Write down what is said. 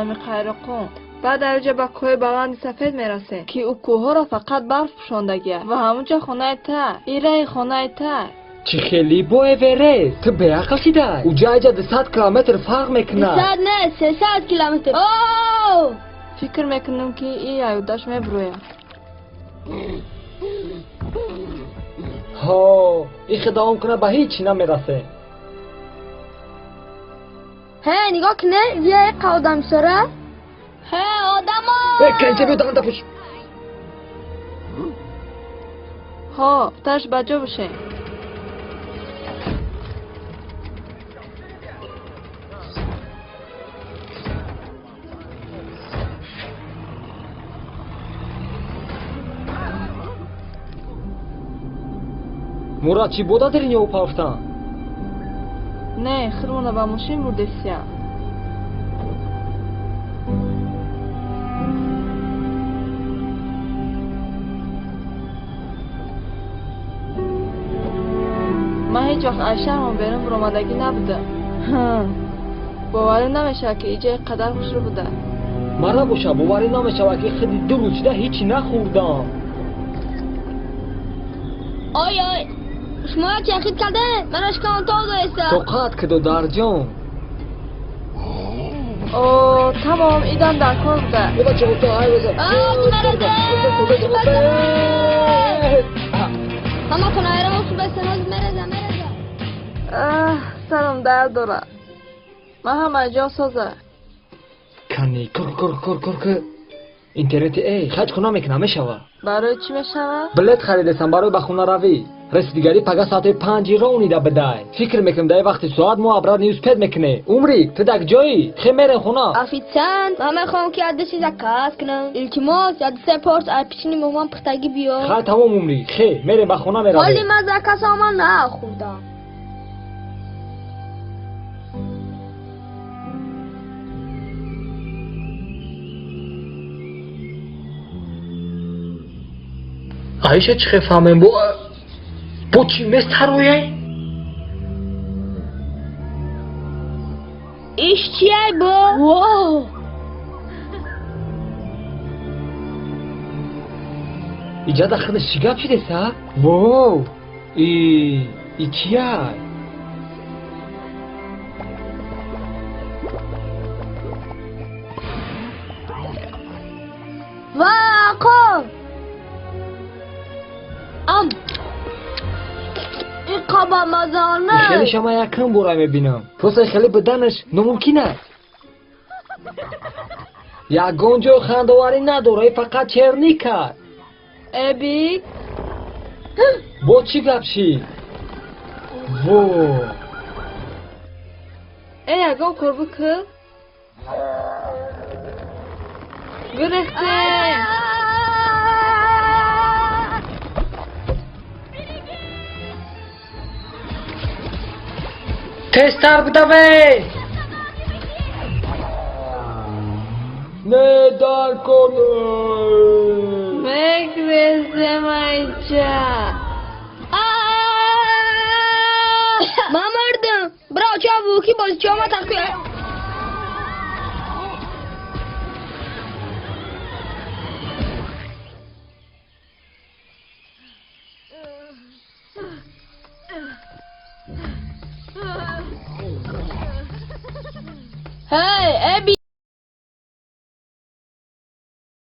Ами Қайроққум. Баъд аёҷа ба кӯҳи баланди сафед мерасем, ки ӯ кӯҳҳоро фақат барф пӯшондагия ва ҳамунҷа хонаи та, ираи хонаи та. Чӣ хеле бо Эверест? Ту беақл шидай? Уҷа аҷа 200 километр фарқ мекунад. 200 не, 300 километр. О! Фикр мекунам, ки и аюдаш мебурӯяд. Ҳо, ихе давом кунад, ба ҳеҷ чӣ намерасем. Ҳе, нигоҳ кне, вия иқа одамсора. Ҳе, одамо! Э, канча биё даҳанта пӯш. Ҳо, таш ба ҷо бошем. Мурад, чӣ бода дери ё пафтан? Не, хирмона ба мошин бурдесия. Ман ҳеҷ вақт аз шаҳрмон берун буромадагӣ набудам. Боварӣ намешавад, ки иҷа ин қадар хушрӯ буда. Мара боша, боварӣ намешавад, ки худи ду рӯз шуда ҳечи нахӯрдам. Ой, ой, шумо як хит карде? Мара шикам тоб доеста. Тоқат ки, додарҷон. О, тамом, идам дар кор буда. Ҳаматон айрон шубаста, мереза, мереза. Сарам дард дорад. Ман ҳама ҷо соза. Кани, кор, кор, кор, кор, кор. Интернети эй, хаҷ хона мекунам, мешава. Барои чӣ мешава? Билет харидесам барои ба хона равӣ. Ресидигарӣ пага соати 5 ронида бидай. Фикр мекунам, дар вақти соат мо обрат успеть мекунем. Умри, ту дар ҷоӣ? Хе, мерем хона. Официант, ман мехоҳам, ки яду чиза кас кунам. Илтимос, яду се порс аз пичини меҳмон пухтагӣ биё. Хай, тамом, умри. Хе, мерем, ба хона меравем. Ҳоли ман закасама нахӯрдам. Аиша, чӣ хе фаҳмем, бо чӣ местарояй? Иш чияй бо? Во! Иҷа дар худаш чӣ гап шидеса? Во, и чияй? Ва, ақо! Ам! Иқа ба маза не! Хеле шама якам бора мебинам. Просто хеле биданаш номумкин аст. Ягон ҷо хандоварӣ надора, фақат черника. Эбик? Бо чӣ гап шид? Во! Э, ягон кор бикун. Гурехтем! Тезтар бидавед! Не дар кор. Мегрезем айҷа. Ман мурдам. Бро, чо буки бозичиҳо ма тахти.